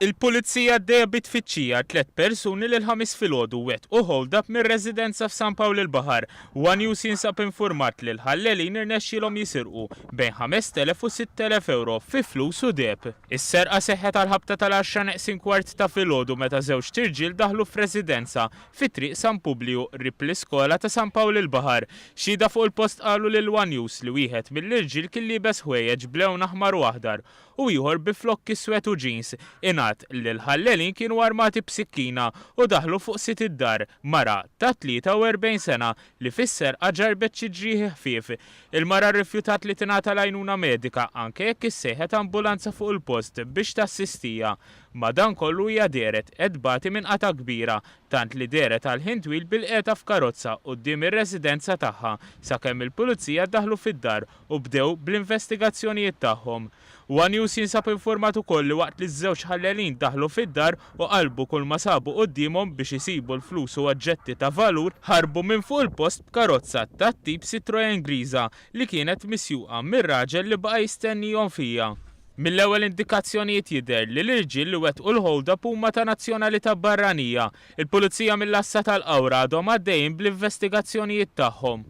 Il-Pulizija għaddejja bi tfittxija għal tlett persuni li l-Ħamis filgħodu wettqu hold-up minn residenza f'San Pawl il-Baħar. One News jinsab infurmat li l-ħallelin irnexxielhom jisirqu bejn 5,000 u 6,000 ewro fi flus u deheb. Is-serqa seħħet għall-ħabta tal-għaxra neqsin kwart ta' filgħodu meta żewġt irġiel daħlu f'residenza fi Triq San Publiju qrib l-iskola ta' San Pawl il-Baħar. Xhieda fuq il-post qalu lil One News li wieħed mill-irġiel kien liebes ħwejjeġ b'lewn aħmar u aħdar u ieħor bi flokk iswed u jeans. Ingħad li l-ħallelin kienu armati b'sikkina u daħlu fuq sid id-dar, mara ta' 43 sena li fis-serqa ġarrbet xi ġrieħi ħfief. Il-mara rrifjutat li tingħata l-għajnuna medika anke jekk issejħet ambulanza fuq il-post biex tassistiha. Madankollu hija dehret qed tbati minn qatgħa kbira tant li dehret għal ħin twil bilqiegħda f'karozza quddiem ir-residenza tagħha sakemm il-Pulizija daħlu fid-dar u bdew bl-investigazzjonijiet tagħhom. One News jinsab infurmat ukoll li waqt li ż-żewġ ħallelin daħlu fid-dar u qalbu kull ma sabu quddiemhom biex isibu l-flus u oġġetti ta' valur, ħarbu minn fuq il-post b'karozza tat-tip Citroen griża li kienet misjuqa mir-raġel li baqa' jistennihom fiha. Mill-ewwel indikazzjonijiet jidher li l-irġiel li wettqu l-hold-up huma ta' nazzjonalità barranija. Il-Pulizija mill-Għassa tal-Qawra għadhom għaddejjin bl-investigazzjonijiet tagħhom.